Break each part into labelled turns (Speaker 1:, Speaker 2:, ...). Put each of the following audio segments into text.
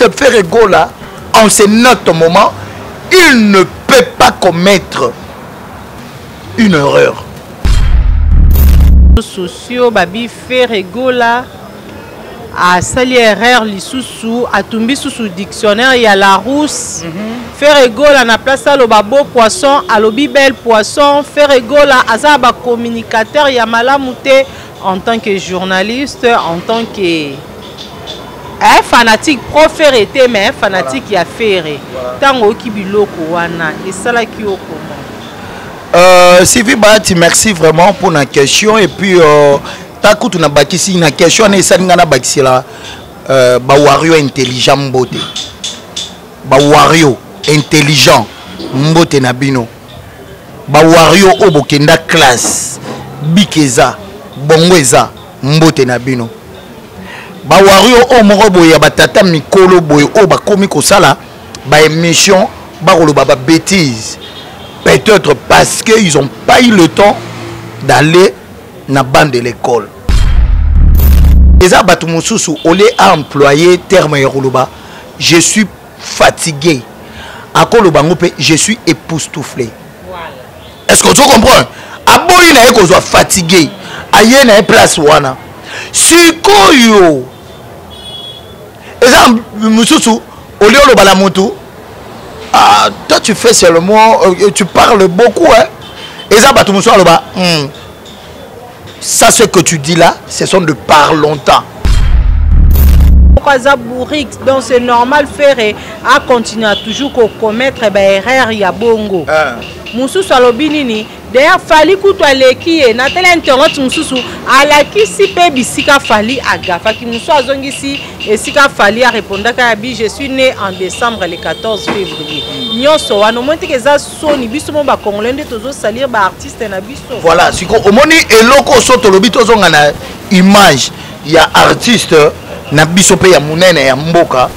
Speaker 1: Ferre Gola en ce note moment il ne peut pas commettre une erreur.
Speaker 2: Sociaux babi Ferre Gola asali erreur lisusu atumbi susu dictionnaire ya Larousse. Mm -hmm. Ferre Gola na place aloba beau poisson alobi belle poisson. Ferre Gola aza ba communicateur ya malamu te en tant que journaliste, en tant que un fanatique pro Ferre te mais un fanatique ya Ferre. Ntango oyoki biloko wana esalaki yo comment?
Speaker 1: Sylvie Bahati, merci vraiment pour la question. Et puis, takutu na bakisi na question na esali nga na bakisela ba wario intelligent mbote. Ba wario intelligent mbote na bino. Ba wario oyo bokenda classe bikeza bongo eza mbote na bino. Ba wario oyo moko boye ya batata mikolo boye oyo bakomi kosala ba émission bakoloba ba bêtises peut-être parce que ils ont pas eu le temps d'aller na bande de l'école. Eza bato mosusu au lieu à employer terme ya koloba je suis fatigué, akoloba ngo pe je suis époustouflé. Est-ce que tu comprends? Aboyi na ye kozwa fatigué, aye na ye place wana. Sikoyo eza mosusu au lieu oloba na mutu, ah, toi tu fais seulement, tu parles beaucoup, hein. Eza bato mosusu aloba, ça ce que tu dis là, ce sont de par longtemps.
Speaker 2: Aza bourrique, donc c'est normal Ferre a continuer à toujours commettre ba erreur ya bongo. Mususu alobi nini? D'ailleurs Fally kutu aleki ye na tele internet mususu alakisi pe bisika Fally agafaki, mususu azongisi esika Fally a répondaka ya bi je suis né en décembre le 14 février. Nyonso wana omoni te eza soni biso mo ba congolais nde tozo salir ba artiste na biso.
Speaker 1: Voilà, siko omoni eloko so tolobi tozonga na image ya artiste na biso pe ya munene ya mboka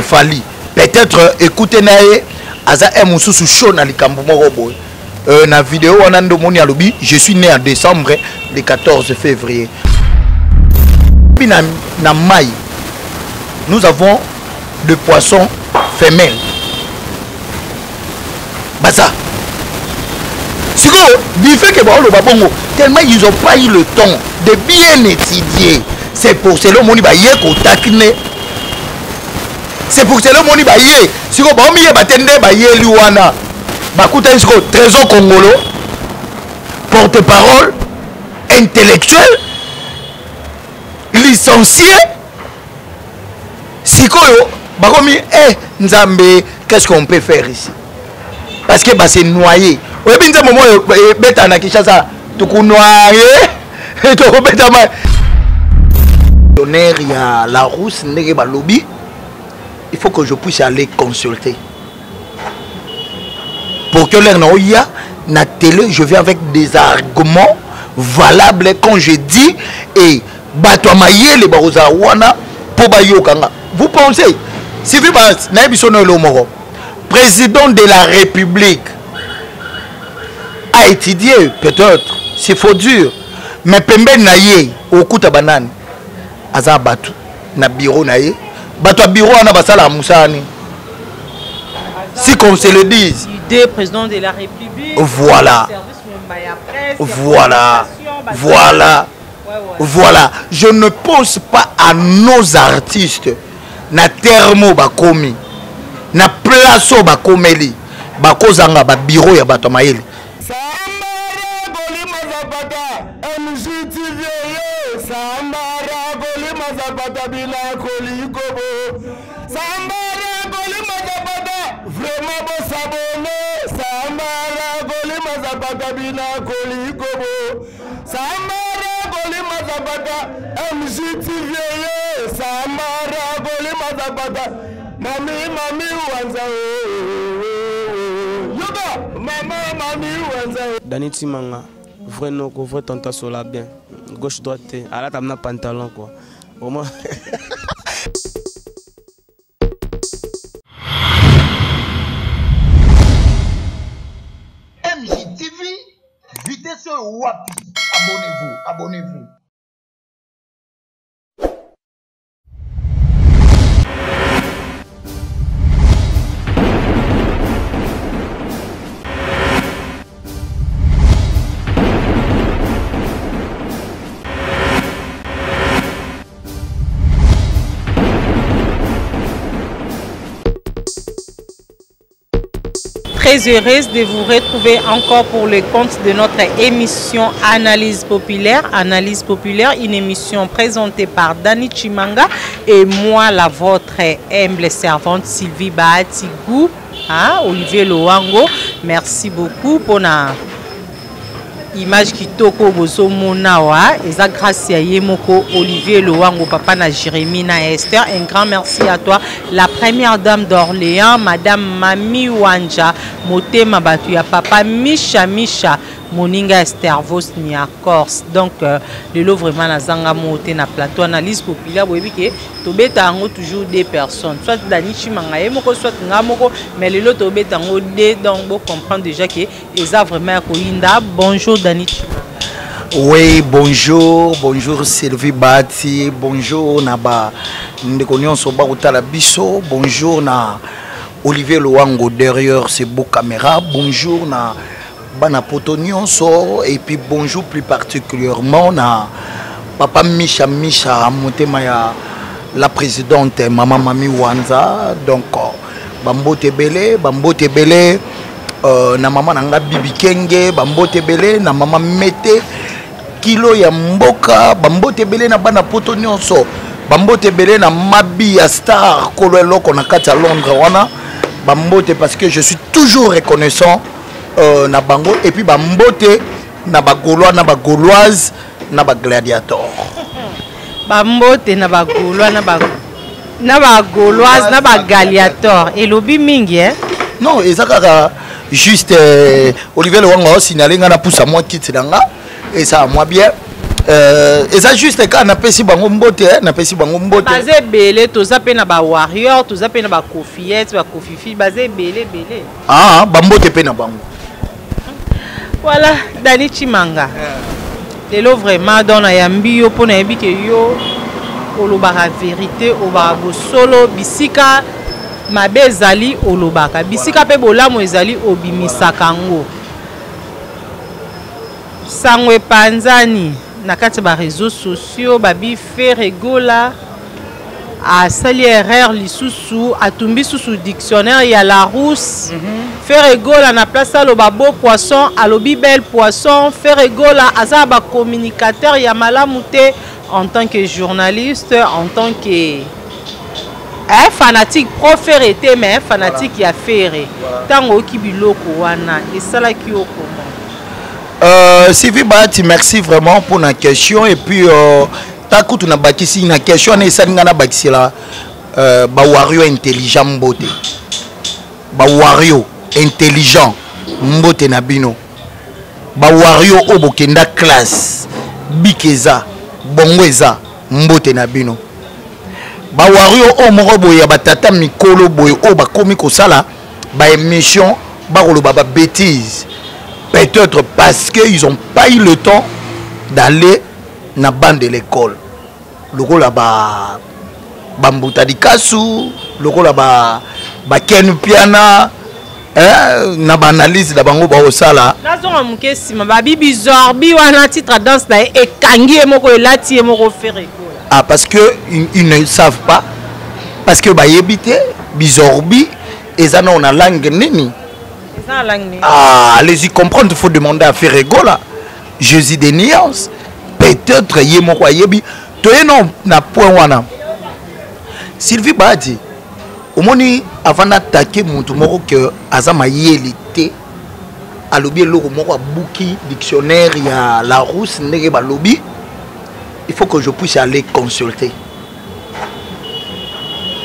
Speaker 1: Fally. Peut-être écouter na ye aza un mususu chaud na likambo moko boye. Na vidéo wana ndo moni alobi je suis né en décembre le 14 février. Puis na mai nous avons des poissons femelles. Baza. Siko du fait que ba bongo tellement ils ont pas eu le temps de bien étudier. C'est pour cela moni ba ye ko takine. C'est pour cela moni ba ye siko ba miye ba tende ba yeli wana. Bakutani siko Trésor Kongolo porte-parole intellectuel licencié sikoyo bakomi Nzambe, qu'est-ce qu'on peut faire ici? Parce que ba se noyer. Oyebi nzembo moko ebeta na Kinshasa, tukunoyer tokobeta ma honneur ya Larousse ndenge balobi, il faut que je puisse aller consulter pour que l'air na oya na télé, je viens avec des arguments valables quand je dis et bato ya mayele bakozala wana po bayokanga. Vous pensez si vous na biso no elo moko président de la République a étudié peut-être c'est faux dur, mais pembeni na ye okuta banani aza bato na bureau na ye, bato ya bureau wana basala mosala nini? Si qu'on se le dise,
Speaker 2: idée président de la République,
Speaker 1: voilà, voilà, voilà, voilà. Je ne pense pas à nos artistes na termo bakomi na place oyo bakomeli bakozanga ba bureau ya bato ya mayele.
Speaker 3: Dani Timanga, vrai noko, vrai tonton sola bien. Gauche droite, ala tamna pantalon quoi. Au moins.
Speaker 1: MJTV, vitesse wapi. Abonnez-vous, abonnez-vous.
Speaker 2: Très heureuse de vous retrouver encore pour le compte de notre émission Analyse Populaire. Analyse Populaire, une émission présentée par Dani Chimanga et moi, la vôtre humble servante Sylvie Bahatigou, hein, Olivier Loango. Merci beaucoup pour la image kitoko bozomona awa eza grâce ya ye moko Olivier Lowango, papa na Jérémie na Esther. Un grand merci à toi, la première dame d'Orléans, madame Mami Wanja motema bato ya papa Misha Misha moninga Esther Vosnia Corse. Donc lelo vraiment nazanga mo te na plateau Analyse Populaire. Boyebi ke tobeta yango toujours deux personnes, soit Dani Chimanga ye moko, soit nga moko, mais lelo tobeta yango deux. Donc bo comprendre déjà ke eza vraiment ya koyinda. Bonjour Dani Chimanga.
Speaker 1: Oui, bonjour, bonjour Sylvie Bati, bonjour na ba ndeko nyonso bakotala biso, bonjour na Olivier Loango derrière ces beaux caméras, bonjour na bana poto nyonso et puis bonjour plus particulièrement na papa Misha Misha motema ya la présidente maman Mami Wanza. Donc bambote ebele, bambote ebele na mama na nga Bibi Kenge, bambote ebele na mama Mete kilo ya mboka, bambote ebele na bana poto nyonso, bambote ebele na Mabi ya star kolo eloko na kati ya Londres wana, bambote parce que je suis toujours reconnaissant na bango, et puis bambote na ba Gaulois, na ba Gauloise, na ba gladiator.
Speaker 2: Bambote na ba Gaulois, na ba Gauloise, na ba gladiator, elobi mingi, eh?
Speaker 1: Non, eza kaka juste Olivier Lewanga osignale nga na pusa mwa kiti na nga, eza mwa bien. Eza juste kaka napesi bango mbote, napesi bango mbote.
Speaker 2: Baza ebele, toza pe na ba warrior, toza pe na ba kofiette, ba kofifi, baza ebele ebele.
Speaker 1: Ah, bambote pe na bango.
Speaker 2: Voilà, Dani Chimanga. Lelo vraiment dans na yambi yo pona yebi ke yo olobaka vérité, olobaka bosolo, bisika mabe ezali olobaka, bisika pe bolamu ezali obimisaka yango. Sango epanzani na kati ya ba réseaux sociaux, babi Ferre Gola asali erreur lisusu, atumbi susu dictionnaire ya Larousse. Ferre Gola na place aloba beau poisson, alobi belle poisson. Ferre Gola aza ba communicateur ya malamu te en tant que journaliste, en tant que un fanatique pro Ferre te, mais un fanatique ya Ferre. Tango oki biloko wana esalaki yo comment?
Speaker 1: Sylvie Bahati, merci vraiment pour la question. Et puis takutu na bakisi na question na esali nga na bakisela ba wario intelligent mbote. Ba wario intelligent mbote na bino. Ba wario oyo bokenda classe bikeza bongo eza mbote na bino. Ba wario oyo moko boye ya batata mikolo boye oyo bakomi kosala ba émission bakoloba ba bêtises, peut-être parce que ils ont pas eu le temps d'aller na bande de l'école, lokola ba bambuta likasu, lokola ba Ken Piana, hein, na ba analyse na bango ba osala.
Speaker 2: Nazonga moke nsima, ba bibi zorbi wana titre danse na ye ekangi ye moko, elati ye moko Ferre Gola.
Speaker 1: Ah, parce que ils ne savent pas, parce que ba yebi te bizorbi eza na na langue nini?
Speaker 2: Eza na langue nini?
Speaker 1: Ah, allez-y comprendre, il faut demander à Ferre Gola. Jésus des nuances, peut-être ye moko ayebi. Toye non na point wana. Sylvie Bahati, omoni avant d'attaquer mutu moko que aza mayele te, alobi eloko moko abuki dictionnaire ya Larousse ndenge balobi, il faut que je puisse aller consulter.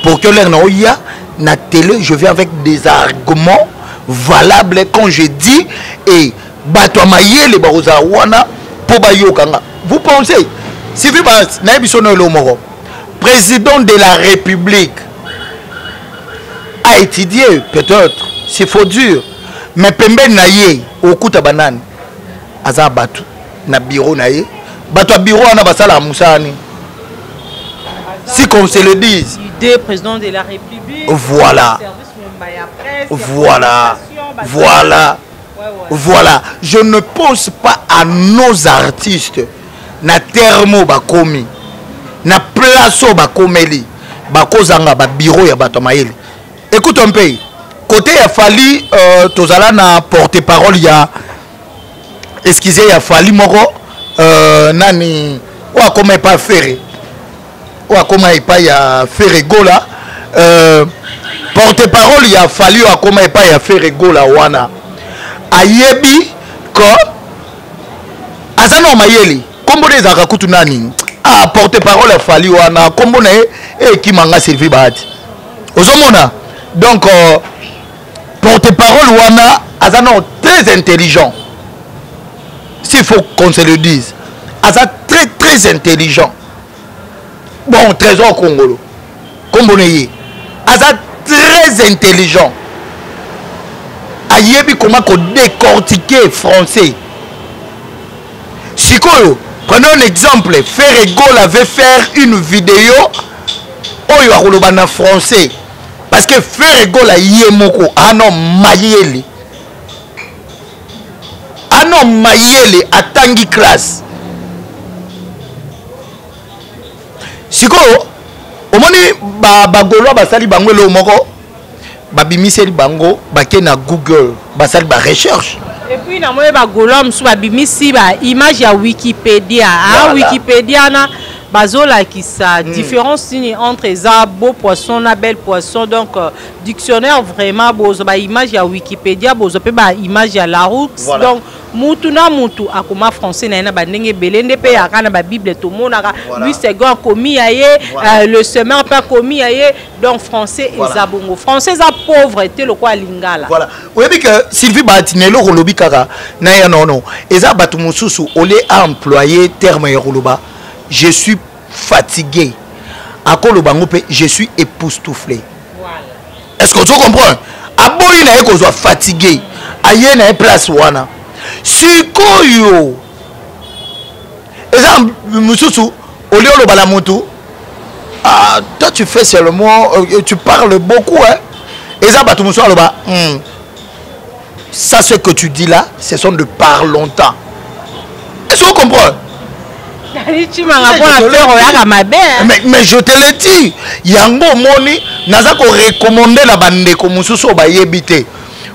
Speaker 1: Pour que l'air na oya na télé, je viens avec des arguments valables quand je dis et bato ya mayele bakozala wana po bayokanga. Vous pensez Sylvie Bahati, nayebi biso na eloko moko, président de la République a étudié peut-être, c'est faux dur, mais pembeni na ye okuta banani aza bato na bureau na ye, bato ya bureau wana basalaka mosala nini? Si qu'on se le dise.
Speaker 2: Idée président de la République.
Speaker 1: Voilà.
Speaker 2: Service Mumbai ya presse, ya
Speaker 1: Voilà.
Speaker 2: communication, ba
Speaker 1: Voilà.
Speaker 2: Ouais, ouais.
Speaker 1: Voilà. Je ne pense pas à nos artistes na termo bakomi, na place oyo bakomeli, bakozanga ba bureau ya bato ya mayele. Écoute un peu. Côté ya Fally, tozala na porte parole ya, excusez, ya Fally moko, nani oyo akoma epai Ferre, oyo akoma epai ya Ferre Gola, porte parole ya Fally oyo akoma epai ya Ferre Gola wana, ayebi que aza na mayele. Nkombo na ezalaka kutu nani? Ah, porte parole ya Fally wana, nkombo na ye ekimanga, Sylvie Bahati. Ozomona, donc porte parole wana aza non très intelligent, s'il faut qu'on se le dise, aza très très intelligent. Bon, Trésor Kongolo nkombo na ye, aza très intelligent, ayebi comment kodécortiquer français. Sikoyo, prenons un exemple: Ferre Gola veut faire une vidéo oyo akoloba na français, parce que Ferre Gola ye moko ano mayele, ano mayele, atangi classe. Sikoyo omoni bagaulois basali bango eloko moko, babimiseli bango, bake na Google, basali barecherche.
Speaker 2: Et puis namoni bagaulois mosusu babimisi baimage ya Wikipédia. Ah, Wikipédia na bazolakisa différence nini entre eza beau poisson na belle poisson. Donc dictionnaire vraiment, bozwa baimage ya Wikipédia, bozwa mpe baimage ya Larousse. Donc mutu na mutu akoma français na ye na bandenge ebele. Nde mpe yaka na babible, tomonaka Louis Segond akomi ya ye, le Semeur mpe akomi ya ye. Donc français eza bongo, français eza pauvre te lokola lingala.
Speaker 1: Voilà, oyebi ke Sylvie Bahati, na eloko olobi kaka na ya nono, eza bato mosusu, au lieu aemployer terme ya koloba "je suis fatigué", akoloba yango mpe "je suis époustouflé". Est ce que ozo comprendre? Aboyi na ye kozwa fatigué, aye na ye place wana. Sikoyo eza mosusu, au lieu oloba na motu: "Ah, toi tu fais seulement, tu parles beaucoup, hein", eza bato mosusu aloba: Ça, ce que tu dis là, ce sont de par longtemps." Est-ce que vous comprenez?
Speaker 2: Chimanga mpona Ferre oyaka mabe.
Speaker 1: Mais je te le dis, yango omoni naza korecommander na bandeko mosusu oyo bayebi te,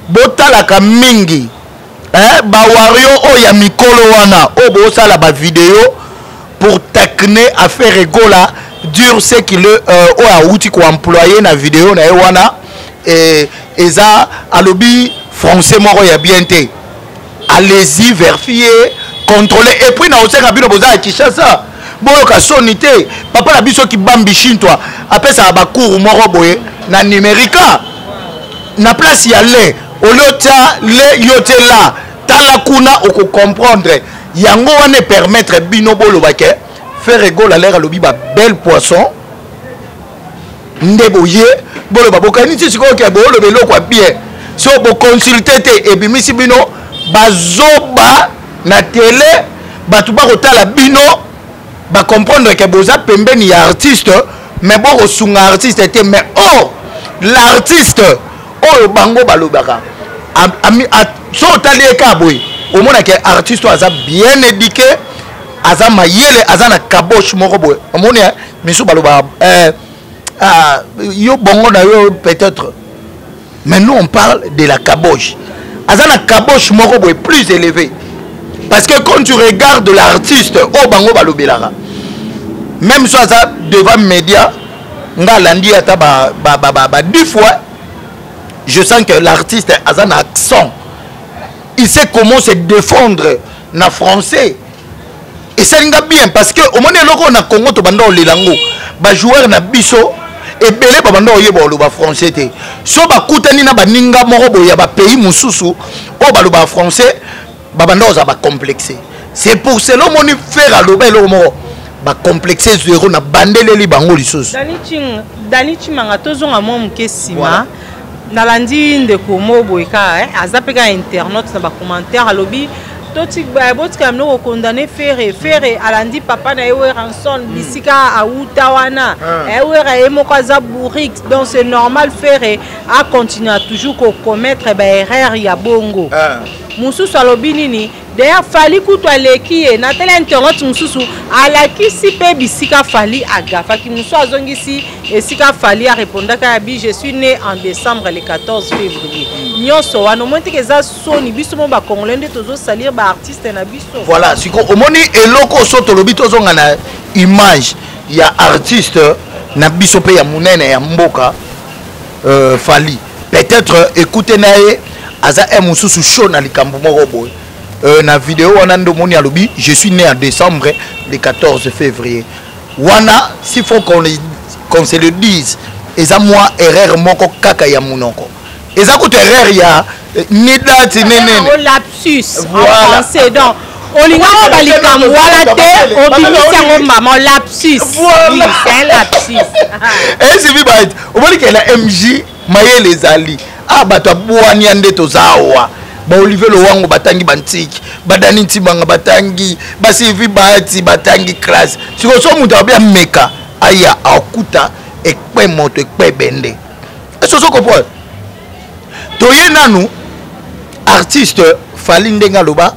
Speaker 1: botalaka mingi, eh, bawarrior oyo ya mikolo wana oyo bosala bavideo pour taquiner affaire Gola, dire ce qu'il oyo awuti koemployer na video na ye wana, eza alobi français moko ya bien te. Allez-y vérifier, contrôler. Et puis na osenga bino boza ya Kinshasa, boyoka soni te. Papa na biso Kibambi Shintwa apesaka bacours moko boye na numérika, na place ya le olio tia le, yo tie la, tala kuna, okocomprendre yango wana. Epermettre bino boloba ke Ferre Gola lere alobi babelle poisson nde boye boloba bokanisi sikoyo ke booloba eloko ya bien. So boconsulter te, ebimisi bino bazoba na tele. Bato bakotala bino, bacomprendre ke boza pembeni ya artiste, mais bokosunga artiste te. Mais or l'artiste oyo bango balobaka, so otali ye kaka boye, omonake artiste oyo aza bien éduqué, aza mayele, aza na caboche moko boye. Omoni misu balobaka, ah, yo bongo na yo peut-être, mais nous on parle de la caboche. Aza na caboche moko boye plus élevé, parce que quand tu regardes l'artiste oyo bango balobelaka, même so aza devant média, nga alandi ata ba 10 fois, je sens que l'artiste aza na accent, il sait comment se défendre na français. Esalinga bien, parce que omoni eloko oyo na Congo tobanda kolela yango, bajoueur na biso ebele babanda koyeba koloba français te. So bakutani na baninga moko boye ya bapays mosusu oyo balobaka français, babanda kozala bacomplexe. C'est pour cela omoni Ferre aloba eloko moko, bacomplexe zéro na bandeleli bango lisusu.
Speaker 2: Dani Chimanga, tozonga mwa moke nsima. Nalandi ndeko mo boye kaka, aza mpe kaka internaute, na bacommentaire alobi: "Botika bino kokondane Ferre. Ferre alandi papa na ye Werrason bisika awuta wana. Wera ye moko aza bourrique, donc c'est normal Ferre acontinue toujours kocommettre baerreur ya bongo." Mosusu alobi nini? D'ailleurs Fally kutu aleki ye. Natali internaute mosusu alakisi mpe bisika Fally agafaki. Mosusu azongisi esika Fally arepondaka ya bi je suis né en décembre le 14 février. Nyonso wana omoni teke eza soni, biso mo ba congolais nde tozo salir ba artiste na biso.
Speaker 1: Voilà, siko omoni eloko so tolobi tozonga na image ya artiste na biso mpe ya monene ya mboka Fally. Peut-être écoute na ye aza un mosusu chaud na likambo moko boye. Na vidéo wana nde omoni alobi je suis né en décembre le 14 février. Wana s'il faut qu'on se le dise, eza mwa erreur moko kaka ya monoko. Eza kutu erreur ya ni date ni nini.
Speaker 2: Lapsus en français donc olingaka ba likambo wana te, obimisi yango mama lapsus. Oui, c'est un lapsus.
Speaker 1: Esibi ba omoni ke na MJ mayele ezali. Ah, bato abwani nde toza awa. Ba Olivier Lowango batangi bantiki, badani Ntibanga batangi, basivi Bahati batangi classe. Sikoyo so moto abia meka aya akuta ekpe moto ekpe bende. Est-ce que comprendre? Toye nanu artiste Fally ndenge aloba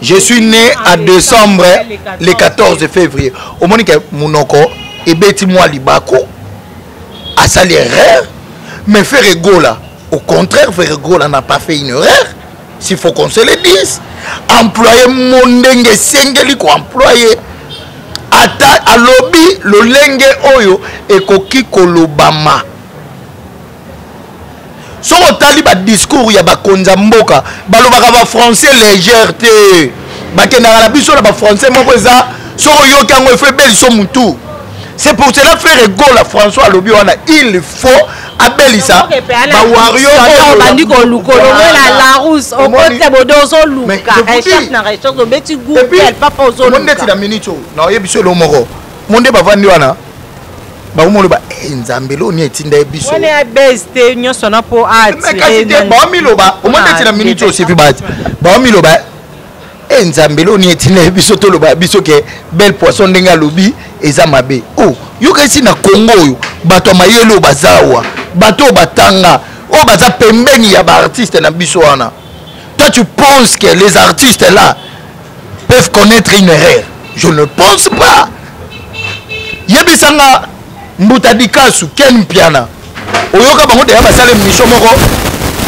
Speaker 1: je suis né à décembre le 14 février. Omoni ke munoko ebeti mwa libako asali erreur, mais Ferre Gola au contraire, Ferre Gola n'a pas fait une erreur. S'il faut qu'on se le dise, employer mondenge sengeli ko employer ata alobi lolenge oyo ekoki kolobama. Soki otali ba discours ya bakonzi ya mboka, balobaka ba français légère te, bakendaka na biso na ba français moko eza soki oyoki yango efo ebeliso mutu. C'est pour cela Ferre Gola François alobi wana il faut abelisa ba warrior
Speaker 2: oyo bandi koluka olongola Larousse okotisa bodo ozoluka recherche na recherche obeti Google papa ozoluka.
Speaker 1: Ndeti na minute oyo naoyebi biso elo moko monde bavandi wana bakomoloba nzambe loni etinda ye biso
Speaker 2: wana ya base te nyonso na mpo
Speaker 1: atire te baomiloba omoni ndeti na minute oyo sevi bati baomiloba nzambe loni etinda ye biso toloba biso ke belle poisson ndenge alobi eza mabe. Oh, yoka esi na Congo oyo bato ya mayele oyo baza awa, bato oyo batanga oyo baza pembeni ya baartiste na biso wana. Toi tu penses que les artistes là peuvent connaître une erreur? Je ne pense pas. Yebisanga Mbuta Dikasu, Ken Mpiana, oyoka bango deja basala émission moko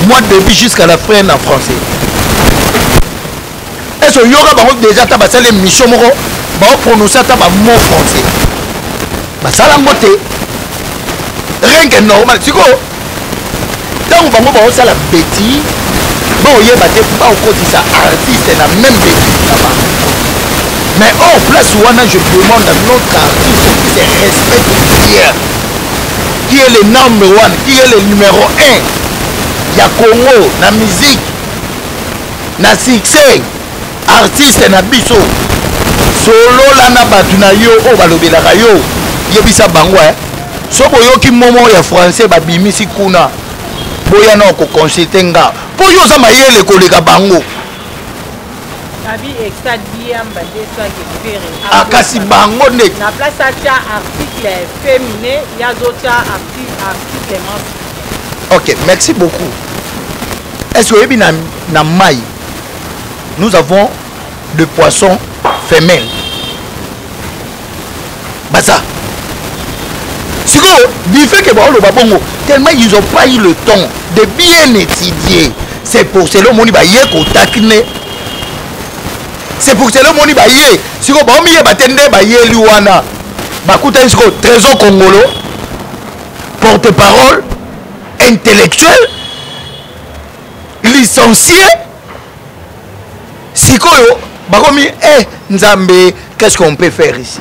Speaker 1: moi début jusqu'à la fin en français. Est-ce oyoka bango déjà ata basala émission moko baoprononce ata ba mot français? Basala yango te, rien que normal. Sikoyo ntango bango baosala bêtise, baoyeba te baokotisa artiste na même bêtise na bango. Mais hors place wana, je demande à notre artiste qui se respecte bien, qui est le number one, qui est le numéro 1 ya Congo na musique na succès, artiste na biso, solola na bato na yo oyo balobelaka yo, yebisa bango soki oyoki momo ya français babimisi kuna, boya na koconsulte nga mpo yo oza mayele koleka bango. Kasi bango nde
Speaker 2: na place atia article féminin, ye azotia article masculin.
Speaker 1: Ok, merci beaucoup. Est-ce que oyebi na mai nous avons de poissons femelles baza sikoyo du fait que baoloba bongo tellement ils ont pas eu le temps de bien étudier, c'est pour cela omoni baye kotakine, c'est pour cela omoni baye sikoyo baomiyeba te nde bayeli wana bakutani sikoyo Trésor Congolo, porte-parole intellectuel licencié. Sikoyo bakomi nzambe, qu'est-ce qu'on peut faire ici?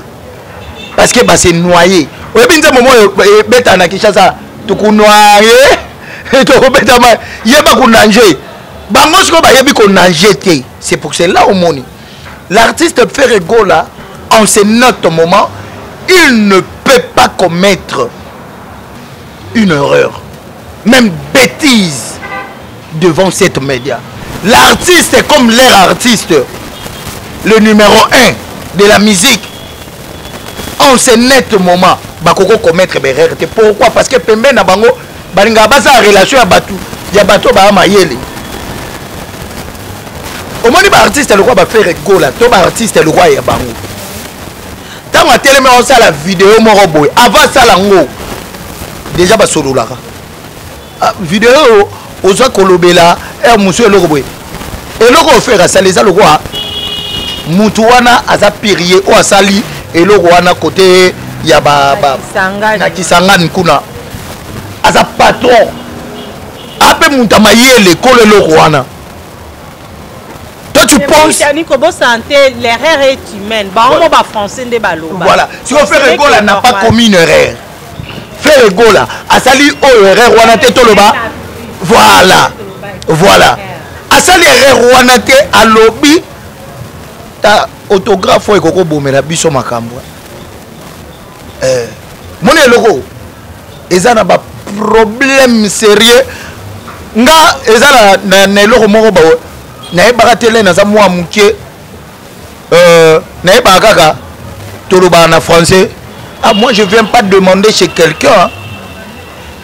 Speaker 1: Parce que base noyé. Oyebi nzembo moko ebeta na Kinshasa, tokonoye tokobetama, yeba konange bango sikoyo bayebi konange te. C'est pour cela omoni l'artiste Ferre Gola en ce note moment il ne peut pas commettre une erreur, même bêtise devant cette média. L'artiste comme leur artiste, le numéro 1 de la musique, en ce net moment, bakoko commettre des erreurs. Pourquoi? Parce que pembe na bango, balinga basa relation ya batu, ya bato ba mayele. Omoni baartiste lokwa baFerre Gola to baartiste lokwa ya bango, ntango atelemi osala video moko boye, avant asala yango déjà basololaka. Ah, video oyo oza kolobela ere mosu eloko boye, eloko oyo Ferre asali eza lokwa mutu wana aza pirie oyo asali eloko wana kote ya ba, ba, na Kisangani kuna, aza patron ape mutu ya mayele kolo eloko wana. Toi, tu penses
Speaker 2: Dani, kobosana te, l'erreur est humaine. Bango mo bafrançais nde baloba.
Speaker 1: Voilà, sikoyo Ferre Gola n'a pas commis une erreur. Ferre Gola asali oyo erreur wana te, toloba voilà, voilà, asali erreur wana te. Alobi ta autographe oyo ekokobomela biso makambo. Moni eloko eza na baproblème sérieux. Nga eza na eloko moko ba nayebaka te, le naza mwa moke, nayebaka kaka tolobaka na français: "Ah, moi, je viens pas demander chez quelqu'un."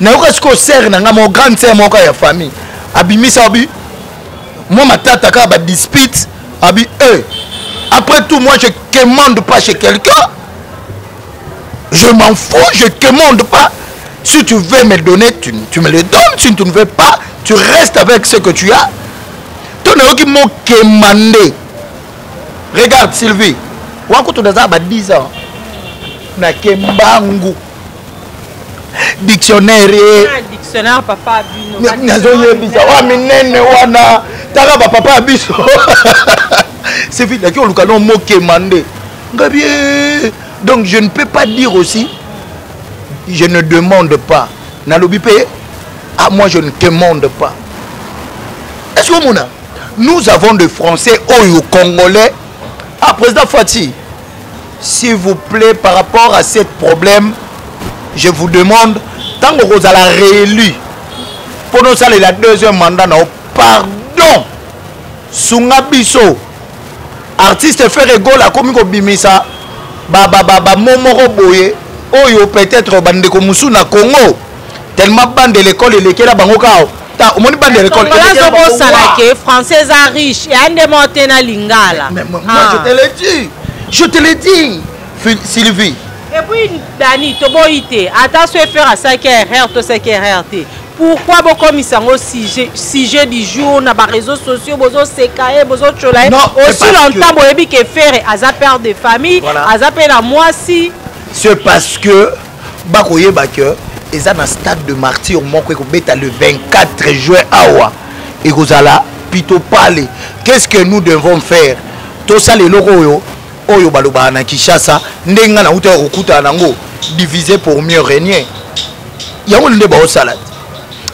Speaker 1: Nayoka sikoyo sœur na nga, mo grande sœur moko ya famille, abimisa abi mwa matata kaka badispute, abi eh, après tout, moi, je quémande pas chez quelqu'un, je m'en fous, je quémande pas. Si tu veux me donner, tu me le donnes. Si tu ne veux pas, tu restes avec ce que tu as. To nayoki mo quémander. Regarde Sylvie, wakutu naza ba 10 ans, nakembangu dictionnaire.
Speaker 2: Dictionnaire papa bino.
Speaker 1: Nazoyebisa wa minene wana, taka bapapa ya biso. Sylvie, naki oluka no mo quémander ngabi. Donc je ne peux pas dire aussi je ne demande pas. Nalobi mpe: "Ah, moi, je ne demande pas." Est ce que omona, nous avons de français oyo congolais? Ah, président Fati, s'il vous plaît, par rapport à ce problème, je vous demande, ntango kozala réélu mpo nosalela deuxième mandat na yo, pardon, sunga biso. Artiste Ferre Gola akomi kobimisa bamo moko boye oyo peut-être bandeko mosusu na Congo, tellement bande l'école elekela bango kaka ta omoni bande l'école.
Speaker 2: Azobosana ke français eza riche, eya nde moko te na lingala.
Speaker 1: Mais moi, ah, je te l'ai dit, je te l'ai dit, Sylvie.
Speaker 2: Et puis Dani, toboyi te, ata so eFerre asalaki erreur to asalaki erreur te, pourquoi bokomisa yango sujet du jour na baréseaux sociaux? Bozoseka ye, bozotyola ye aussi longtemps boyebi ke Ferre aza père de famille, voilà. Aza mpe na mwasi.
Speaker 1: C'est parce que bakoyeba ke eza na stade de Martyr moko ekobeta le 24 juin awa, ekozala pito pale. Qu'est-ce que nous devons faire? Tosala eloko oyo balobaka na Kinshasa, ndenge nga nautaka kokutana nango: diviser pour mieux régner. Yango nde baosala te,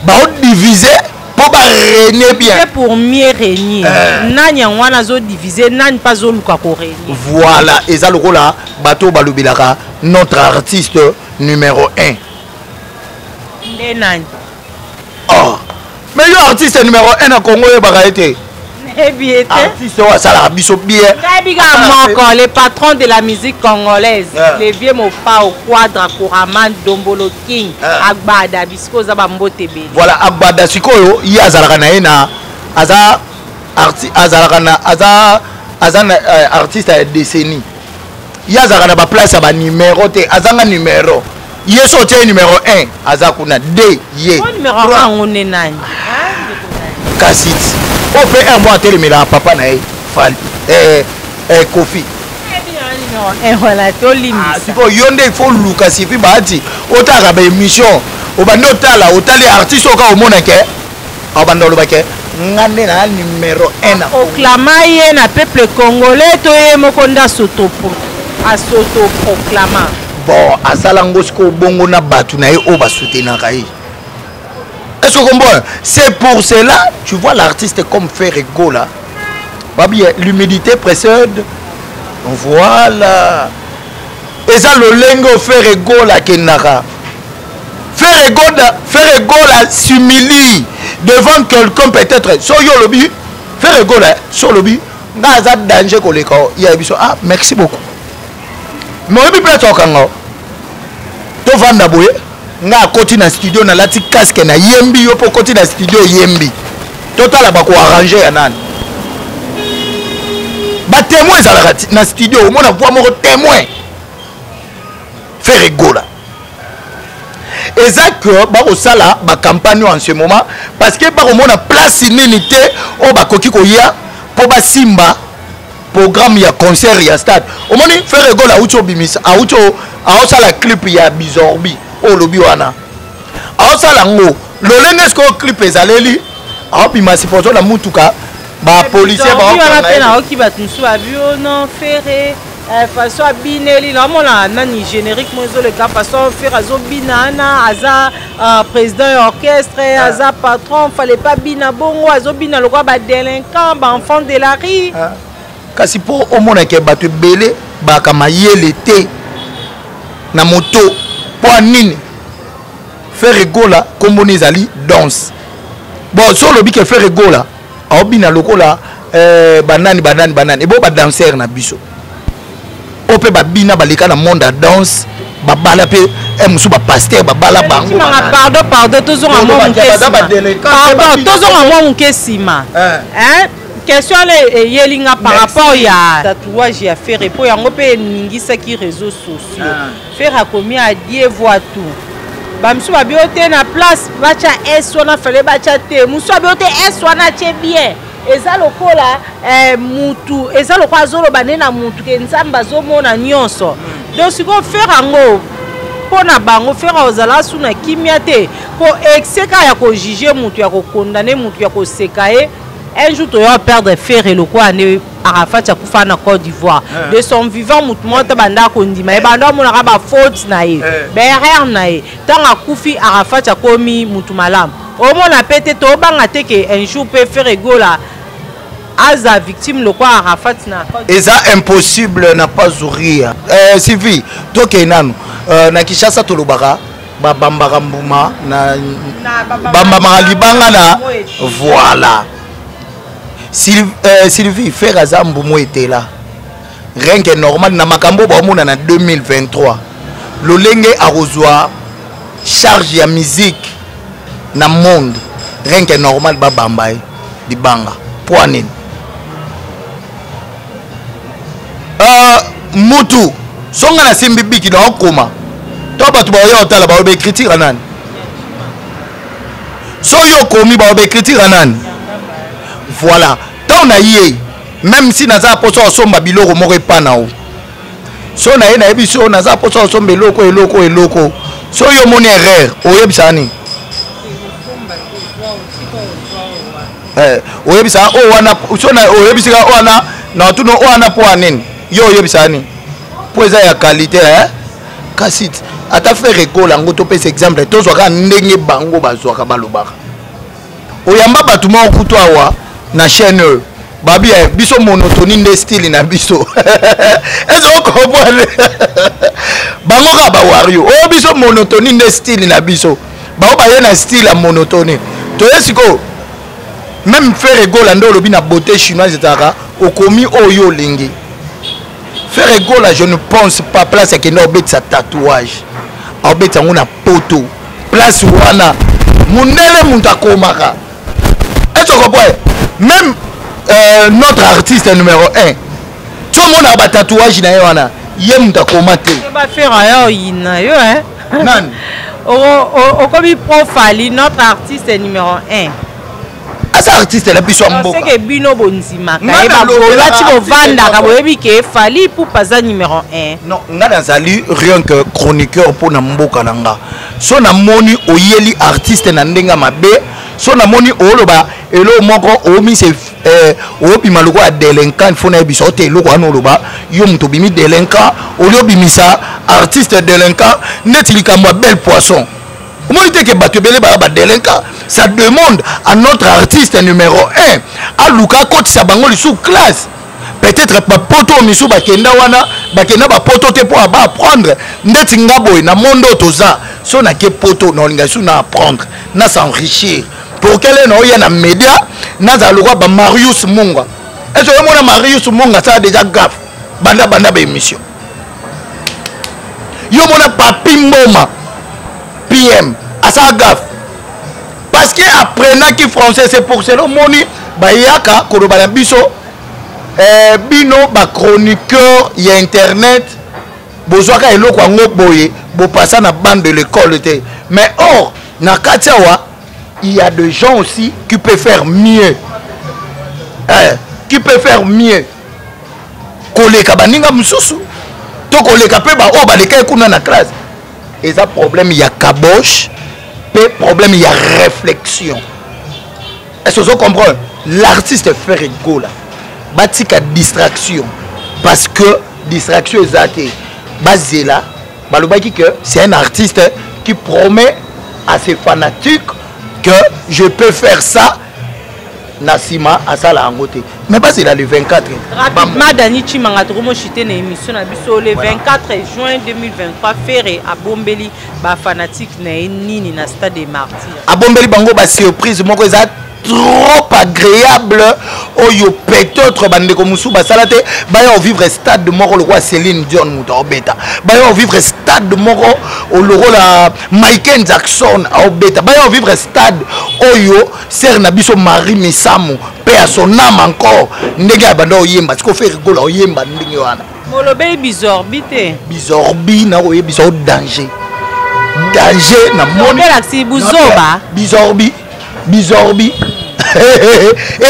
Speaker 1: baodivise mpo barégner bien.
Speaker 2: Pour mieux régner. Nani yango wana azodivise? Nani mpe azoluka korégner?
Speaker 1: Voilà, eza lokola bato oyo balobelaka notre artiste numéro 1.
Speaker 2: Nde nani?
Speaker 1: Oh, mais yo, artiste numéro 1 na Congo, oyebaka ye te?
Speaker 2: Nayebi ye te.
Speaker 1: Artiste oyo asalaka biso bien.
Speaker 2: Nayebi kaka moko, le patron de la musique congolaise, le vieux Mopao Quadra Kouraman Dombolo King. Agbada bisiko oza, bambote ebele.
Speaker 1: Voilà, Agbada. Sikoyo ye azalaka na ye na aza azalaka na aza na artiste ya décennie. Ye azalaka na baplace ya banumero te, azanga numero. Ye so otie numéro 1, aza kuna d ye.
Speaker 2: Numéro 1 yango nde nani?
Speaker 1: Kasi oyo mpe un mo atelemelaka papa na ye Fally, Kofi.
Speaker 2: Voilà, tolimbisa.
Speaker 1: Sikoyo yo nde il faut luka Sylvie Bahati, otalaka baémission, obandi otala, otali artiste oyo kaka omona ke abanda oloba ke nga nde na numéro 1 na
Speaker 2: Proclama ye na peuple congolais to ye moko nde asautoproclama?
Speaker 1: Bon, asala ngo sikoyo bongo na bato na ye oyo basoutenaka ye. Est-ce que comprends? C'est pour cela, tu vois, l'artiste comme Ferre Gola, babi, l'humilité précède. Voilà, eza lolenge oyo Ferre Gola akendaka. Ferre Gola, Ferre Gola s'humilie devant quelqu'un peut-être. So yo olobi Ferre Gola, so olobi nga aza danger koleka ya biso, ah, merci beaucoup. Mais oyebi place okanga, tovanda boye, nga akoti na studio, nalati casque, nayembi, yo mpo okoti na studio oyembi, totala bakoarrange ya nani. Batémoin ezalaka na studio, omona voix moko témoin. Ferre Gola eza que bakosala bacampagne en ce moment parce que bakomona place nini te oyo bakoki koya mpo basimba programme ya concert ya stade. Omoni, Ferre Gola auti obimisa, auti aosala clip ya Bizorbi oyo olobi wana, aosala yango lolenge sikoyo clip ezaleli, aobima sipozo na mutuka, bapolicier.
Speaker 2: Wana mpe naoki bato mosusu babi o non, Ferre façon abineli, naomona nani générique mo ezoleka, façon Ferre azobina wana, aza président ya orchestre, aza patron, fallait pas bina bongo, azobina lokola badélinquant, baenfant de la rue.
Speaker 1: Kasi mpo omonake bato ebele baka mayele te na moto, mpo anini Ferre Gola nkomboni ezali danse. Bon, so olobi ke Ferre Gola aobina lokola banani banani banani, ebo badanser na biso oyo mpe babina, baleka na monde ya danse, babala mpe mosusu bapaster babala bango.
Speaker 2: Pardon, pardon, tozonga mwa moke nsima. Pardon, tozonga mwa moke nsima. Question wana eyeli nga par rapport ya tatouage ya Ferre, mpo yango mpe eningisaki réseaux sociaux. Ferre akomi adie voi tout, bamisusu babi o te, na place batya s wana, fale batya te. Mosusu abi o te, s wana atie bien, eza lokola mutu, eza lokola azoloba nde na mutu ke Nzambe azomona nyonso. Donc sikoyo Ferre yango, mpo na bango, Ferre ozala su na kimia te, mpo excès kaka ya kojuge mutu, ya kokondane mutu, ya koseka ye. Un jour toya perdre Ferre lokola nde Arafat akufa na Côte d'Ivoire. De son vivant, mutu moko te banda kondima ye, banda amonaka bafaute na ye, baerreur na ye. Ntango akufi, Arafat akomi mutu malamu. Omona mpe te, tobanga te ke un jour mpe Ferre Gola aza victime lokola Arafat na
Speaker 1: Côte. Eza impossible na pazuria. Sylvie, tokei nanu na Kinshasa, tolobaka babambaka mbuma na bambamaka libanga na voilà. Sylvie, Ferre aza mbumu etela, rien que normal na makambo baomona na 2023, lolenge akozwa charge ya musique na monde, rien que normal babamba ye libanga. Mpo nini? Mutu songa nasimbi biki na okoma to bato baoya otala, baoba écriture nani? So yo okomi, baoba écriture nani? Voilà, ntango na ye, même si naza mposa osomba biloko moko epa na o, so na ye nayebi so naza mposa osomba eloko, eloko, eloko, so yo omoni erreur, oyebisaka nini? Oyebisaka oyo wana, so oyebisaka oyo wana na tuna oyo wana mpo ya nini? Yo oyebisaka nini? Mpo eza ya qualité, eh? Kasi ata Ferre Gola yango, topesa exemple, tozwaka ndenge bango bazwaka, balobaka oyamba bato moko kutu awa na chaîne oyo, babi biso monotonie nde style na biso. Ezo comprendre bango kaka bawario oyo, biso monotonie nde style na biso, bao baye na style ya monotonie. Toye sikoyo, même Ferre Gola nde olobi na beauté chinoise ezalaka, okomi oyo olingi. Ferre Gola, je ne pense pas place akende obetisa tatouage, aobetisa yango na poto, place wana mondele moto akomaka. Est-ce que comprends? Même notre artiste numéro 1, ti omonaka batatouage na ye wana, ye moto akoma te.
Speaker 2: Baferre aya oyina yo, hein?
Speaker 1: Nani?
Speaker 2: Okomi pro Fally, notre artiste numéro 1.
Speaker 1: Aza artiste na biso ya mboka.
Speaker 2: Seke bino bondimaka ye, babolati, bovandaka, boyebi ke Fally Ipupa aza numéro 1.
Speaker 1: Non, nga nazali rien que chroniqueur mpo na mboka na nga. So namoni oyeli artiste na ndenge mabe, so namoni oloba eloko moko omise, obima lokola délinquant, il faut nayebisa o te eloko wana oloba, yo moto obimi délinquant, oli obimisa artiste délinquant. Neti likambo ya belle poisson, omoni te ke bato ebele baya badélinquant? Ça demande à notre artiste numéro 1 aluka akotisa bango lisusu classe. Peut-être bapoto oyo misusu bakenda wana, bakenda bapoto te mpo aba apprendre. Ndeti nga boye na monde oyo toza, so nake poto, naolinga lisusu na apprendre, na s'enrichir, pour kele naoya na média, nazala lokwa bamarius Munga. Ese oyomona Marius Munga asala déjà gaffe, banda banda baémission. Yo mona Papi Mboma PM asala gaffe parce que apprenaki français. C'est pour cela omoni bayaka koloba na biso. Bino bachroniqueur ya internet, bozwaka eloko yango boye, bopasa na bande de l'école te. Mais or na kati awa, il y a des gens aussi qui peuvent faire mieux, qui peut faire mieux koleka baninga mosusu to koleka mpe baoyo balekaki kuna na classe. Eza problème ya caboche mpe problème ya réflexion. Est-ce que vous comprenez? L'artiste Ferre Gola, batika distraction, parce que distraction eza te. Bazela, balobaki que c'est un artiste qui promet à ses fanatiques que je peux faire ça, na nsima asala yango te. Mais bazela le 24.
Speaker 2: Rapidement, Dani Chimanga, tokomoshite na émission na biso le 24 juin 2023. Ferre abombeli bafanatique na ye nini na Stade des Martyrs?
Speaker 1: Abombeli bango basurprise moko eza trop agréable, oyo peut-être bandeko mosusu basala te. Baya ovivre stade moko lokola Céline Dion moto aobeta, baya ovivre stade moko lokola Michael Jackson aobeta, baya ovivre stade oyo sere na biso Marie Misamu mpe ya son âme encore, ndenge ya banda oyemba. Sikoyo Ferre Gola oyemba ndenge wana.
Speaker 2: Molobeli bizorbi te.
Speaker 1: Bizorbi, nakoyebisa o danger, danger na moni.
Speaker 2: Elakisi buzoba.
Speaker 1: Bizorbi, bizorbi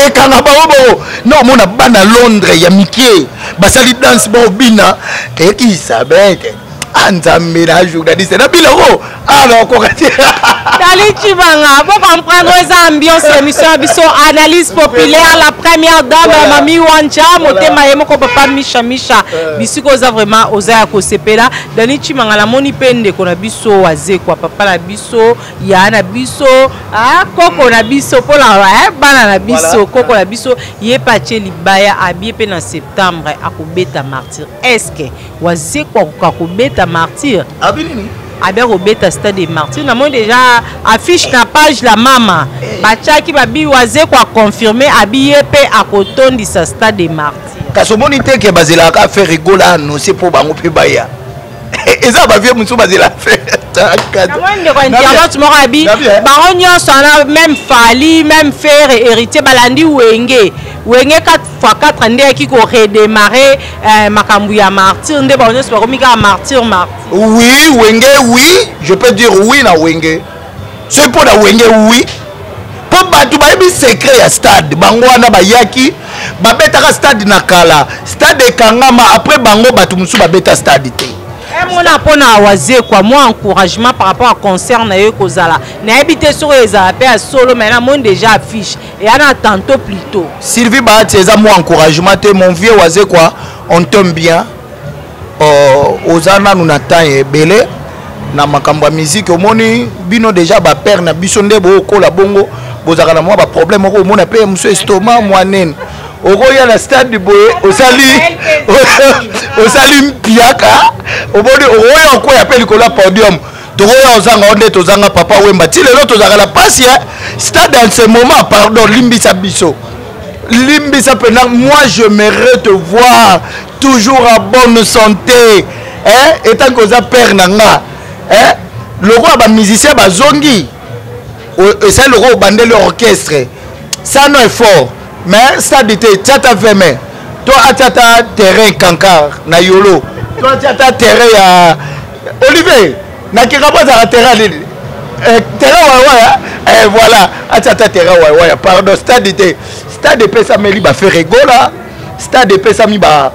Speaker 1: ekanga bango bongo na omona bana Londres ya mike basali danse, baobina ekisabete. Ah, Nzambe na journaliste na biloko ah, nakoka te.
Speaker 2: Dani Chibanga, pour comprendre eza ambiance émission ya biso, analyse populaire, la première dame, voilà. Mami Wanja, motema ye moko, papa Misha Misha, bisika oza vraiment oza ya kosepela. Dani Chibanga, namoni mpe ndeko na biso Wazekwa, papa na biso, ya na biso, ah, koko na biso, mpona bana na biso, koko na biso, ye mpe atie libaya, abie mpe na septembre akobeta Martyr. Est-ce Wazekwa akoka kobeta Martyr?
Speaker 1: Abi nini?
Speaker 2: Abi akobeta Stade de Martyr. Namoni déjà affiche na page la mama batiaki, babi Wazekwa aconfirme, abi ye mpe akotondisa Stade de Martyr.
Speaker 1: Kasi omoni te ke bazelaka Ferre Gola annonce mpo bango mpe baya? Eza bavie mosusu bazela.
Speaker 2: Namoni ndeko internaute moko abi bango nyonso wana, même Fally, même Ferre, Héritier, balandi Wenge. Wenge 4 x 4 nde yaki koredémarre makambo ya Martyr, nde bango nyonso bakomi kaka Martyr, Martyr.
Speaker 1: Oui, Wenge, oui, je peux dire oui na Wenge. Soki mpo na Wenge, oui, mpo bato bayebi secret ya stade. Bango wana bayaki, babetaka stade na kala, stade ekangama. Après bango, bato mosusu babeta stade te.
Speaker 2: Emona mpona Wazekwa mwa encouragement par rapport à concert na ye kozala, nayebi te soki ezala mpe ya solo, mais namoni déjà affiche eya na tantôt plutôt.
Speaker 1: Sylvie Bahati, eza mwa encouragement te. Mon vieux Wazekwa, on t'aime bien. Oza nanu na temps ebele na makambo ya musique. Omoni bino déjà bapère na biso nde bookola bongo, bozalaka na mwa baproblème moko. Omona mpe mosu estomac mwa nene, okoya na stade boye, osali mpiaka, omoni okoya okwea mpe likolo ya podium. Tokoya ozanga o nde tozanga Papa Wemba ti lelo, tozalaka na pasi stade en ce moment. Pardon, limbisa biso, limbisa mpena. Moi, j'aimerais te voir toujours à bonne santé, hein? Etant que oza père na nga, hein? Lokola bamusicien bazongi, esali lokola obandeli orchestre sano effort. Mais stade te, tia ta 20 mai to atia ta terrain Kankar na Yolo, to atia ta terrain ya Olivier nakeka po azalaka terrain nini, terrain wayawaya. Voilà, atia ta terrain wayawaya. Pardon, stade te. Stade epesameli baFerre Gola, stade epesami ba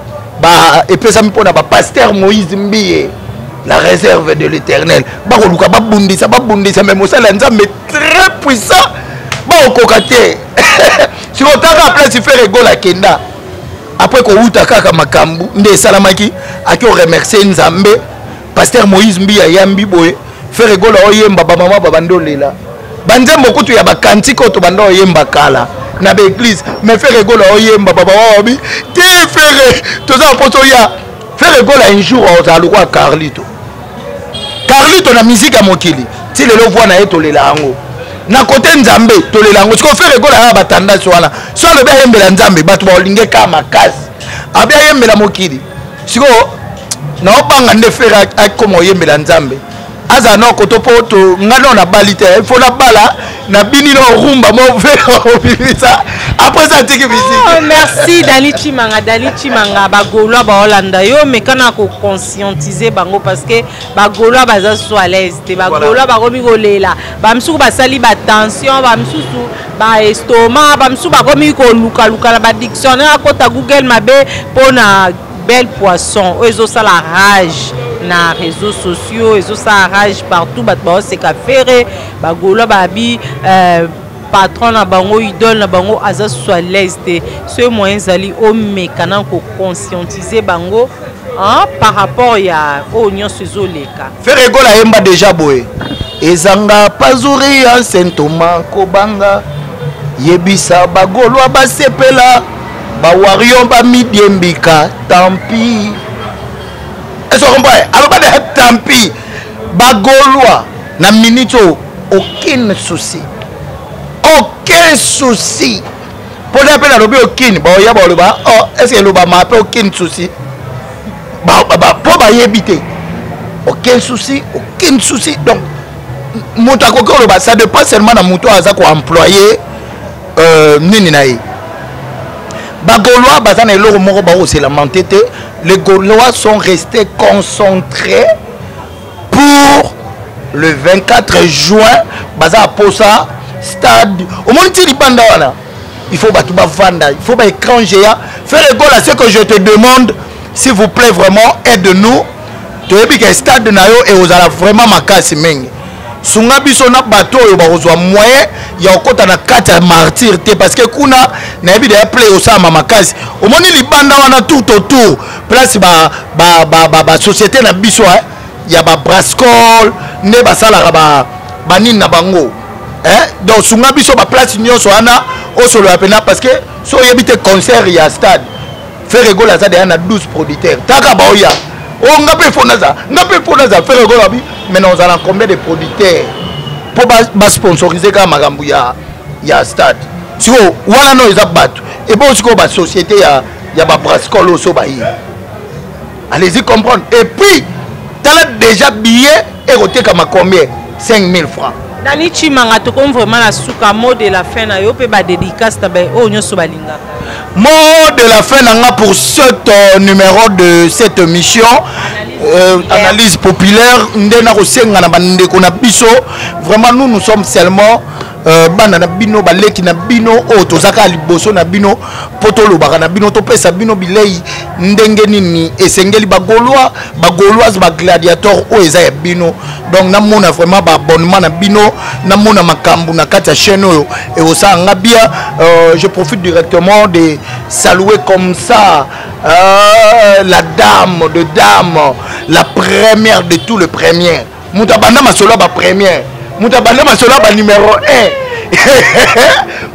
Speaker 1: epesami mpona bapasteur Moïse Mbiye, la réserve de l'Éternel. Bakoluka babundisa, babundisa, mais mosala ya Nzambe très puissant, baokoka te. Sikoyo taka place Ferre Gola akenda après kowuta kaka makambo nde esalamaki, aki oremercie Nzambe. Pasteur Moïse Mbiye ayambi boye Ferre Gola, oyemba, bamama babandi olela banzembo kutu ya bakantike oyo tobanda oyemba kala na baeglise. Mais Ferre Gola oyemba, bamama babi te. Ferre, toza na mposo ya Ferre Gola. Un jour ozala lokola Carlito. Carlito na musique ya mokili ti lelo, voix na ye tolela yango, na kote Nzambe tolela yango. Sikoyo Ferre Gola ya batandasi wana, so alobi ayembela Nzambe, bato baolinge ka makasi. Abi ayembela mokili, sikoyo naobanga nde Ferre akoma oyembela Nzambe, azala na koto mpo to nga nao nabali te, fo nabala. Nabini na rumba mo obimisa après ça atiki musique.
Speaker 2: Oh, merci Dani Chimanga. Dani Chimanga, bagaulois baolanda yo, mais kana ko conscientiser bango parce que bagaulois baza so à l'aise te, bagaulois bakomi kolela, bamisusu basali ba tension, bamisusu ba estomac, bamisusu bakomi kolukaluka na ba dictionnaire, akota Google mabe mpona belle poisson oyo ezosala rage na réseaux sociaux, ezosala rage partout, bato baoseka Ferre. Bagaulois babi patron na bango, idole na bango aza so à l'aise te. Soki moyen ezali, omeka na koconscientiser bango, hein, par rapport ya oyo nyonso ezoleka.
Speaker 1: Ferre Gola ayemba déjà boye: ezanga pazuri ya Saint Thomas, kobanga yebisa bagaulois basepela, bawarriors bamidiembika, tant pis. Est-ce que comprend? Aloba de tant pis. Bagaulois na minute oyo, aucun souci, aucun souci. Mpona mpe nalobi aucune, baoya baloba: oh, est ce que elobama mpe aucun souci? Mpo bayebi te. Aucun souci, aucun souci. Donc moto akoki koloba, ça dépend seulement na moto oyo aza koemployer nini na ye. Bagaulois baza na eloko moko bakoselamenter te. Les Gaulois sont restés concentrés pour le 24 juin. Baza aposa stade, omoni ti libanda wana, il faut bato bavanda, il faut baécran géant. Ferre Gola, ce que je te demande, s'il vous plaît, vraiment aide nous. Toyebi ke stade na yo ekozala vraiment makasi mingi. Sunga biso na bato oyo bakozwa moyen ya kokɔta na kati ya Martyr te, parce que kuna nayebi deya play osalama makasi. Omoni libanda wana, tout autour, place basociété na biso ya babrascol nde basalaka banini na bango, eh? Donc sunga biso, baplace nyonso wana osolola mpena, parce que so oyebi te, concert ya stade, Ferre Gola aza deya na 12 producteurs. Taka baoya o nga mpe fo naza, nga mpe fo naza. Ferre Gola abi maintenant ozala na combien de producteurs mpo basponsorize kaka makambo ya stade? Sikoyo wana no eza bato ebo, sikoyo basociété ya babrascol oyo so baye, allez-y comprendre. Et puis tala déjà billet ekotekama combien? 5000 francs.
Speaker 2: Dani Chimanga, tokomi vraiment na suka. Mot de la fin na yo mpe badédicace na oyo nyonso balingaka.
Speaker 1: Mot de la fin nanga pour cet numéro de cette émission analyse populaire, nde nakosenga na bandeko na biso, vraiment nous, nous sommes seulement bana na bino, baleki na bino oyo toza kaka liboso na bino mpo tolobaka na bino, topesa bino bilei ndenge nini esengeli. Bagaulois, bagauloise, bagladiator oyo eza ya bino. Donc namona vraiment baabonnement na bino, namona makambo na kati ya chaîne oyo ekosala nga bien. Je profite directement de saluer comme ça la dame de dame, la première de tout le première, moto abanda masolo ya bapremière, moto abanda masolo ya banuméro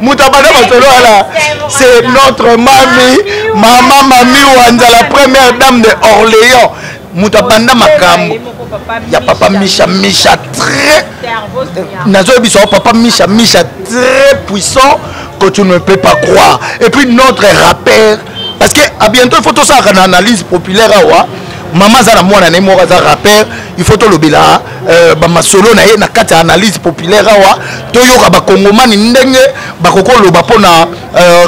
Speaker 1: 1, moto abanda masolo wana, c'est notre mami, mama Mami Wanza, la première dame de Orléans, moto abanda makambo ya papa Misha Misha, très nazoyebisa yo, papa Misha Misha très puissant que tu ne peux pas croire. Et puis notre rappeur, parce que à bientôt il faut tosalaka na analyse populaire awa, mama aza na mwana na ye moko aza rappeur, il faut tolobela bamasolo na ye na kati ya analyse populaire awa, toyoka bakongomani ndenge bakoki koloba mpona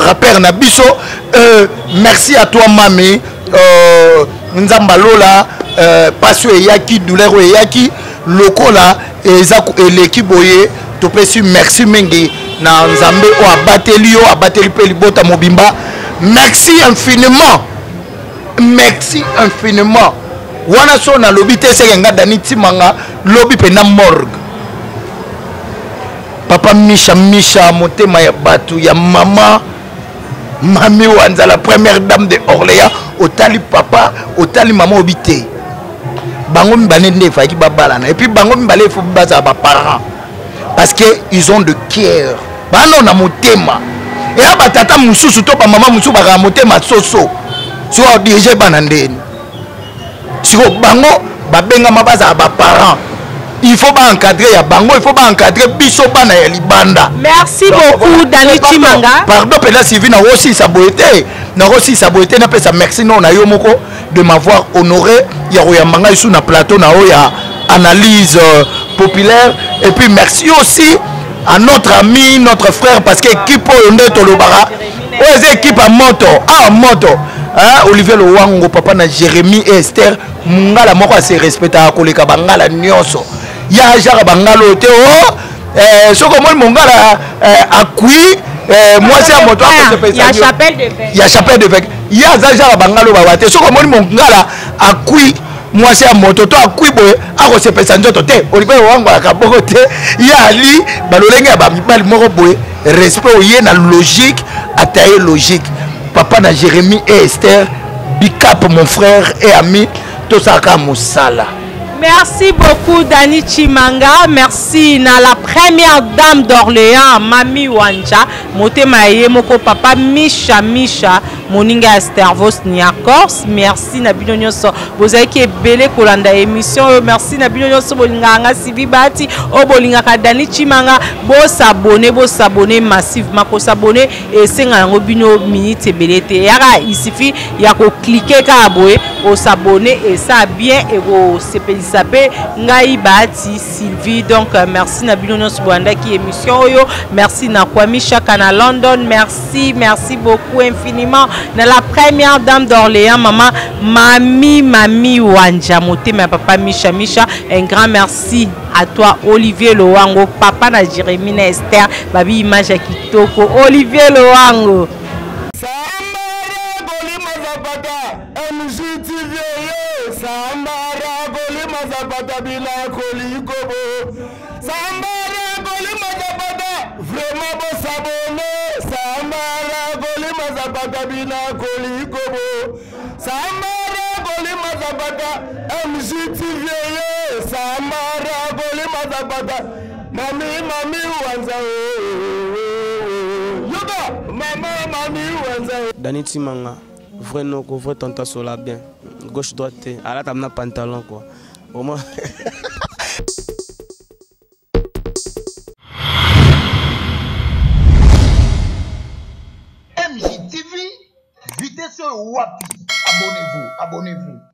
Speaker 1: rappeur na biso. Merci à toi mami, Nzambe alola pasi oyo eyaki, douleur oyo eyaki lokola eza eleki boye. Topesi merci mingi na Nzambe oyo abateli yo, abateli mpe libota mobimba. Merci infiniment, merci infiniment. Wana so nalobi te, seke nga Dani Timanga lobi mpenza morgue. Papa Misha Misha, motema ya bato ya mama Mami Wanza, la première dame de Orléans. Otali papa, otali mama, obi te, bango mibale nde efalaki babalana. Et puis bango mibale efo bazala baparents, parce que ils ont de cœur, bana na motema. Eya batata mosusu to bamama mosusu bakaka motema soso, soki adirige bana ndeni. Sikoyo bango babengama bazala baparents, il faut baencadre ya bango, il faut baencadre biso bana ya libanda.
Speaker 2: Merci beaucoup Dani Chimanga.
Speaker 1: Pardon mpenza Sylvie, nakosisa boye te, nakosisa boye te. Napesa merci no na yo moko de m'avoir honoré ya koyamba ngai su na plateau na oyo ya analyse populaire. Et puis merci aussi À notre ami, notre frère, parce que équipe oyo nde tolobaka oyo eza équipe ya moto, ah moto, hein, Olivier Lowango, papa na Jérémie et Esther, mongala moko ase respectaka koleka bangala nyonso. Ya jaka bangala oyo te o eh, soki omoni mongala eh, akui eh, mwasi ya moto
Speaker 2: akosepelisa
Speaker 1: ya chapelle de vec, ye aza jaka bangala oyo bawa te. Soki omoni mongala akui mwasi ya moto to akui boye, akosepelisa nzoto te. Olivier Lowango alaka bongo te. Ye ali balolenge ya bamibali moko boye, respect oye na logique, ataye logique. Papa na Jérémie et Esther, bicap mon frère et ami, tosalaka mosala.
Speaker 2: Merci beaucoup Dani Chimanga, merci na la première dame d'Orléans, Mami Wanja, motema ye moko papa Misha Misha, moninga ya Stervos Niakors, merci na bino nyonso bozalaki ebele kolanda émission oyo, merci na bino nyonso bolingaka nga Sivi Bahati, oyo bolingaka Dani Chimanga, bosabone, bosabone massivement, kosabone esenga yango bino minute ebele te, eyaka il suffit ya koklike kaka boye osabone, esa bien, ekosepelisa mpe ngai Bahati Sylvie. Donc merci na bino nyonso bolandaki émission oyo, merci na Kwami Chaka na London, merci, merci beaucoup infiniment na la première dame d'Orléans, mama Mami Mami Wanja, motema ya papa Misha Misha, un grand merci à toi Olivier Lowango, papa na Jérémie na Esther, babi image ya kitoko Olivier Lowango.
Speaker 4: MGTV oyo Sambara kolima zapata bilako likobo Sambara kolima zapata vraiment bosabone Sambara kolima zapata bilako likobo Sambara kolima zapata MGTV oyo Sambara kolima zapata mami mami wanza yoka mama mami wanza.
Speaker 3: Dani Timanga, vrai noko, vrai tanta sola bien, gauche droite te, alata na pantalon quoi. Vraiment.
Speaker 1: MJTV, vitesse wapi? Abonnez-vous, abonnez-vous.